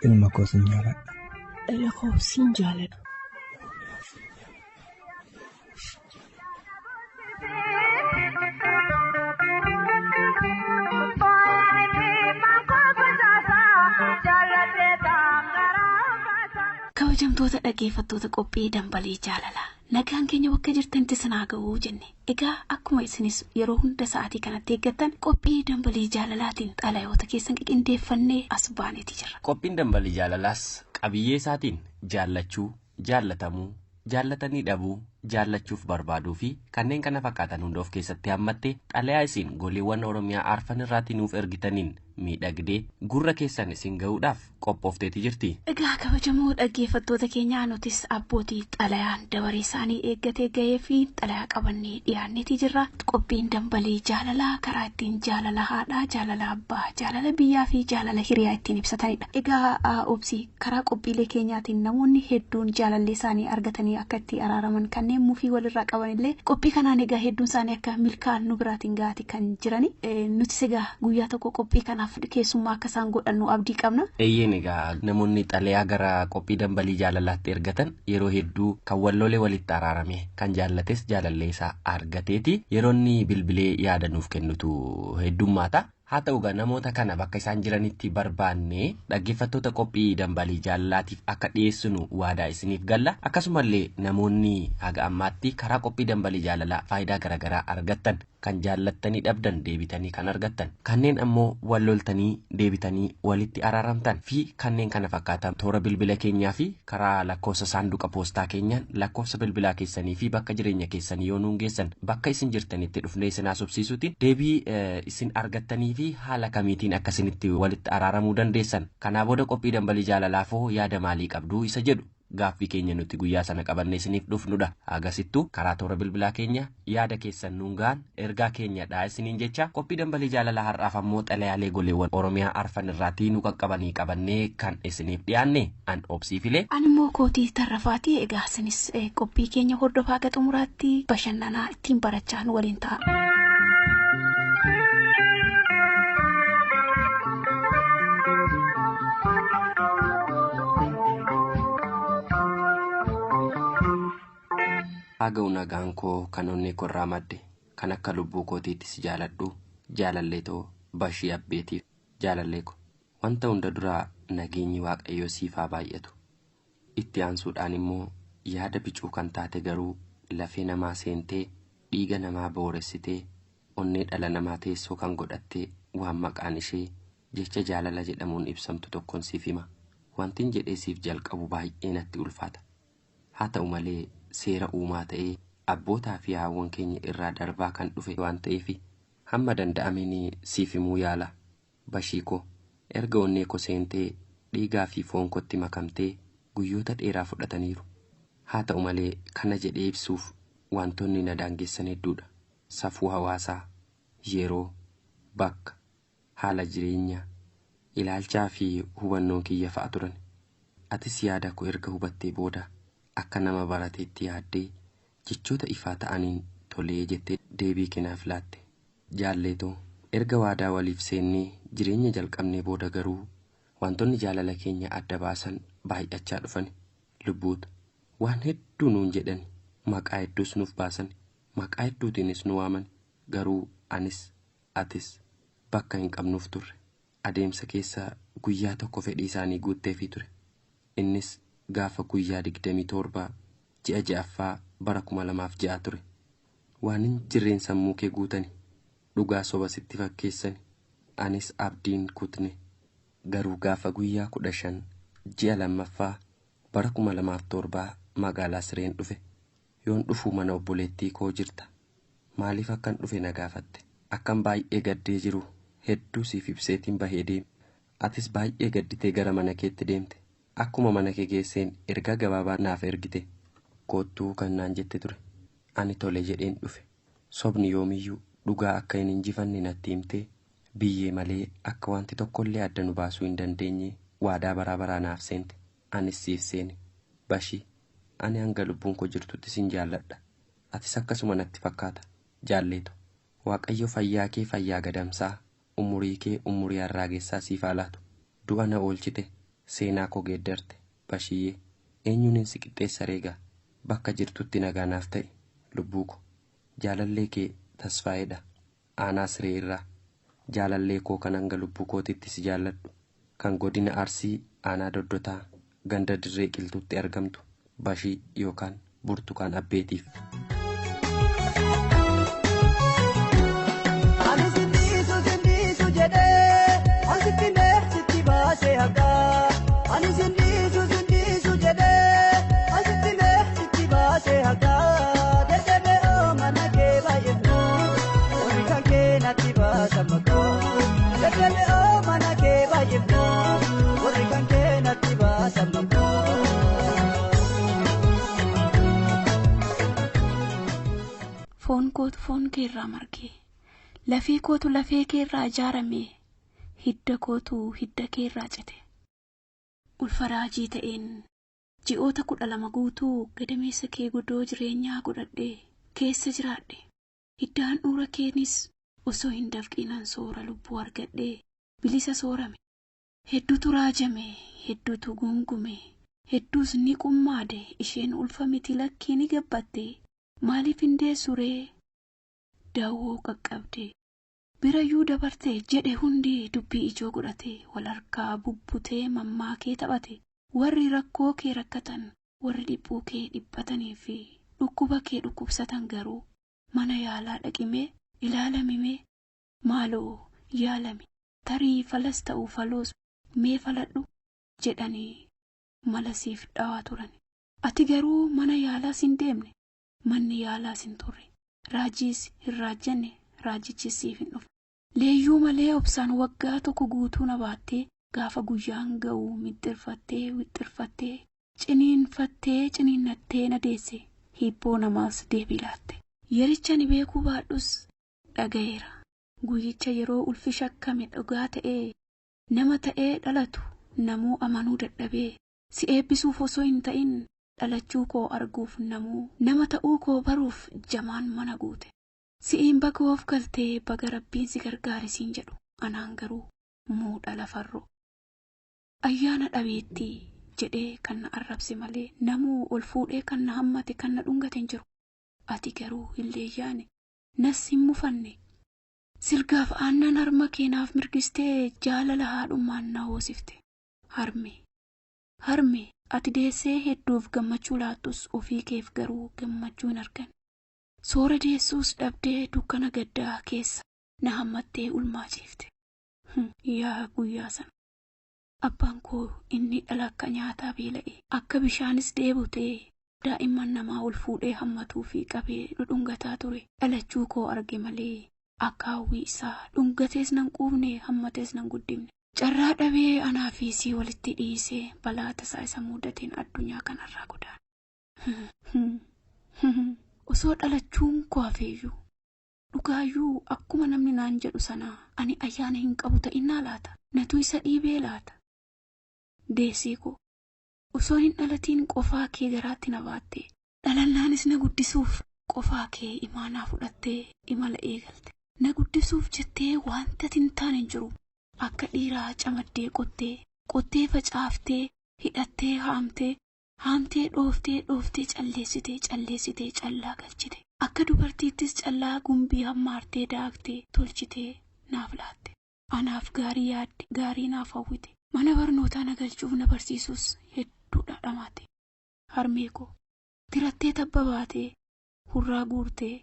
Ilma koo sin jaaladha. Dhala koo sin jaaladha. Kabajamtoota dhaggeeffattoota qophii dambalii jaalalaa nagaan keenya bakka jirtanitti isin haa ga'uu jenne. Egaa akkuma isinis yeroo hunda sa'aatii kanatti eeggattan qophii dambalii jaalalaatiin xalayoota keessan qindeeffannee as baaneeti jirra. Qophiin dambalii jaalalaas qabiyyee isaatiin jaallachuu, jaallatamuu, jaallatanii dhabuu, jaallachuuf barbaaduu fi kanneen kana fakkaatan hunda of keessatti hammattee xalayaa isin goleewwan Oromiyaa arfan irraatii nuuf ergitaniin miidhagdee gurra keessan isin ga'uudhaaf qophoofteeti jirti. Egaa kabajamoo dhaggeeffattoota keenyaa nutis abbootii xalayaan dabaree isaanii eeggatee ga'ee fi xalayaa qabannee dhiyaanneeti jirra. Qophiin dambalii jaalalaa karaa ittiin jaalala haadhaa, jaalala abbaa, jaalala biyyaa fi jaalala hiriyaa ittiin ibsatanidha. Egaa obsi karaa qophiilee keenyaatiin namoonni hedduun jaalallee isaanii argatanii akka itti araaraman kanneen mufii walirraa qaban illee qophii kanaan egaa hedduun isaanii akka milkaa'an nu biraatiin ga'aati kan jirani. Nutis egaa guyyaa tokko qophii kanaaf keessummaa akka isaan godhannu abdii qabna. Eeyyeen egaa namoonni xalayaa gara qophii dambalii jaalalaatti ergatan yeroo hedduu kan wallolee walitti araarame kan jaallates jaalallee isaa argateeti yeroo inni bilbilee yaada nuuf kennutu heddummaata. Haa ta'u egaa namoota kana bakka isaan jiranitti barbaanne dhaggeeffattoota qophii dambalii jaalalaatiif akka dhiyeessinu waadaa isiniif galla. Akkasumallee namoonni haga ammaatti karaa qophii dambalii jaalalaa faayidaa garaagaraa argattan kan jaallattanii dhabdan deebitanii kan argattan kanneen ammoo walloltanii deebitanii walitti araaramtan fi kanneen kana fakkaatan toora bilbila keenyaa fi karaa lakkoofsa saanduqa poostaa keenyaan lakkoofsa bilbilaa keessanii fi bakka jireenya keessanii yoo nuun geessan bakka isin jirtanitti dhufnee isin haasofsiisuutiin deebii isin argattanii fi haala kamiitiin akkasinitti walitti araaramuu dandeessan. Kanaa booda qophii dambalii jaalalaafoo yaada maalii qabduu isa jedhu gaaffii keenya nuti guyyaa sana qabannee isiniif dhufnudha. Agasittuu karaa toora bilbilaa keenya yaada keessan nuun ga'an ergaa keenyadha isiniin jecha qophii dambalii jaalalaa har'aaf ammoo xalayaalee goleewwan Oromiyaa arfan irraatii nu qaqqabanii qabannee kan isiniif dhiyaanne an obsii filee. Ani immoo kootii tarrafaati. Egaa isinis qophii keenya hordofaa haga xumuraatti bashannanaa ittiin barachaa nu waliin ta'a. Haa ga'u nagaan koo kan onnee korraa madde kan akka lubbuu kootiitti si jaaladhu jaalallee too bashii abbeetiif jaalallee ko wanta hunda duraa nageenyi waaqayyoo siif haa baay'atu. Itti aansuudhaan immoo yaada bicuu kan taate garuu lafee namaa seentee dhiiga namaa booressitee onnee dhala namaa teessoo kan godhattee waan maqaan ishee jecha jaalala jedhamuun ibsamtu tokkoon siif hima. Wantin jedhee siif jalqabu baay'ee natti ulfaata. Haa ta'u malee seera uumaa ta'ee abbootaa fi haawwan keenya irraa darbaa kan dhufe waan ta'eef hamma danda'ameen siif himuu yaala. Bashii koo erga onnee koo seentee dhiigaa fi foon kootti makamtee guyyoota dheeraa fudhataniiru. Haa ta'u malee kana jedhee ibsuuf wantoonni na daangessan hedduudha. Safuu hawaasaa, yeroo, bakka, haala jireenyaa, ilaalchaa fi hubannoon kiyya fa'a turan. Atis yaada koo erga hubattee booda akka nama barateetti yaaddee jechoota ifaa ta'aniin tolee jettee deebii kennaaf laatte. Jaalleetoo erga waadaa waliif seennee jireenya jalqabnee booda garuu wantoonni jaalala keenya adda baasan baay'achaa dhufan. Lubbuutu waan hedduu nuun jedhan, maqaa hedduus nuuf baasan, maqaa hedduutiinis nu waaman. Garuu anis atis bakka hin qabnuuf turre. Adeemsa keessa guyyaa tokko fedhii isaanii guutteefii ture. Innis gaafa guyyaa 27 ji'a ja'affaa bara 2006 ture. Waan hin jirreen sammuu kee guutani, dhugaa soba sitti fakkeessani, anis abdiin kutne. Garuu gaafa guyyaa 15 ji'a lammaffaa bara 2007 magaalaa Sireen dhufe. Yoon dhufuu mana obboleettii koo jirta. Maaliif akkan dhufe na gaafatte? Akkan baay'ee gaddee jiru hedduu siif ibseetiin bahee deeme. Atis baay'ee gadditee gara mana keetti deemte. Akkuma mana kee geesseen ergaa gabaabaa naaf ergite. Koottuu kan naan jette ture. Ani tole jedheen dhufe. Sobni yoomiyyuu dhugaa akka hin injifanne natti himtee biyyee malee akka wanti tokkollee adda nu baasuu hin dandeenye waadaa baraa baraa naaf seente. Anis siif seene. Bashii, ani hanga lubbuun koo jirtutti sin jaalladha. Atis akkasuma natti fakkaata. Jaalleeto. Waaqayyo fayyaa kee fayyaa gadamsaa, umurii kee umurii harraagessaa siif haa laatu. Du'a na oolchite, seenaa koo geeddarte. Bashiyyee, eenyuun si qixxeessa reegaa? Bakka jirtutti nagaa naaf ta'i, lubbuu ko. Jaalallee kee Tasfaa'eedha. Aanaa siree irraa. Jaalallee koo kan hanga lubbuu kootiitti si jaalladhu. Kan godina Arsii aanaa Doddotaa ganda dirree qilxuutti argamtu Bashii yookaan Burtukaan Abbeetiif. Ani sinniisu sinniisu jedhee asitti mee sitti baasee haqaa. Ani sinniisu sinniisu jedhee asitti mee sitti baasee haqaa. Deddeebi'oo mana kee baay'eetu warri kan kee natti baasa maqaa. Deddeebi'oo mana kee baay'eetu warri kan kee natti baasa maqaa. Foon kootu foon kee irraa margee, lafee kootu lafee kee irraa ijaarame, hidda kootu hidda kee irraa cite. Ulfa raajii ta'een ji'oota 12 guutuu gadameessa kee godoo jireenyaa godhadhee keessa jiraadhe. Hiddaan handhuura keenis osoo hin dafqinan soora lubbuu argadhee bilisa soorame. Hedduutu raajame, hedduutu gungume, hedduus ni qummaade. Isheen ulfa miti lakkii ni gabbatte. Maaliif hin deessu ree? Daawwoo qaqqabde. Birayyuu dabarte jedhe hundi dubbii ijoo godhate. Wal harkaa bubbutee mammaakee taphate. Warri rakkoo kee rakkatan, warri dhiphuu kee dhiphatanii fi dhukkuba kee dhukkubsatan garuu mana yaalaa dhaqimee ilaalamimee maaloo yaalami tarii falas ta'u faloos mee faladhu jedhanii mala siif dhawaa turan. Ati garuu mana yaalaas hin deemne. Manni yaalaas hin turre. Raajiis hin raajjanne, raajichis siif hin dhufne. Leeyyuu malee obsaan waggaa tokko guutuu na baattee gaafa guyyaan ga'u mixxirfattee wixxirfattee ciniinfattee ciniinnattee na deesse. Hibboo namaas deebii laatte. Yericha ni beekuu baadhus dhaga'eera. Guyyicha yeroo ulfi shakkame dhugaa ta'ee nama ta'ee dhalatu namuu amanuu dadhabee si eebbisuuf osoo hin ta'in dhalachuu koo arguuf namuu nama ta'uu koo baruuf jamaan mana guute. Si'iin baga of galtee baga rabbiin si gargaare siin jedhu anaan garuu muudha lafarroo. Ayyaana dhabeettii jedhee kan na arrabse malee namuu ol fuudhee kan na hammate kan na dhungate hin jiru. Ati garuu hin leeyyaane nas hin mufanne. Silgaaf aannan harma keenaaf mirgistee jaalala haadhummaan na hoosifte. Harme harme ati deessee hedduuf gammachuu laattus ofii keef garuu gammachuu hin argan. Soora deessuus dhabdee dukkana gaddaa keessa na hammattee ulmaa ciifte. Yaa guyyaa sana. Abbaan koo inni dhala akka nyaataa beela'e akka bishaanis dheebotee daa'imman namaa ol fuudhee hammatuu fi qabee dhudhungataa ture dhalachuu koo arge malee akka hawwii isaa dhungatees nan quufne hammatees nan guddifne. Carraa dhabee anaa fi sii walitti dhiisee balaa tasaa isa mudateen addunyaa kanarraa godaane. Osoo dhalachuun koo hafeeyyuu dhugaayyuu akkuma namni naan jedhu sanaa ani ayyaana hin qabu ta'innaa laata? Natu isa dhiibee laata? Deessii koo osoo hin dhalatiin qofaa kee garaatti na baatte. Dhalannaanis na guddisuuf qofaa kee imaanaa fudhattee imala eegalte. Na guddisuuf jettee wanta hin taane hin jiru. Akka dhiiraa camaddee qottee, qottee facaaftee, hidhattee haamtee, haamtee dhooftee, dhooftee calleessitee, calleessitee callaa galchite. Akka dubartiittis callaa gumbii hammaartee daaktee tolchitee naaf laatte. Anaaf gaarii yaadde, gaarii naaf hawwite. Mana barnootaa na galchuuf na barsiisuus hedduudha dhamaate. Harmee koo tirattee tabba baatee, hurraa guurtee,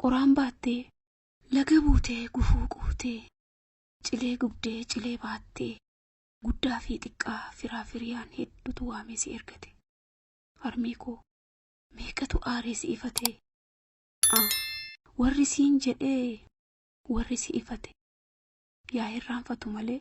qoraan baattee, laga buutee, gufuu quuftee, cilee gubdee, cilee baattee, guddaa fi xiqqaa firaa firiyaan hedduutu waamee si ergate. Harmee koo Meeqatu aaree si ifate? Warri siin jedhee warri si ifate. Yaa irraanfatu malee.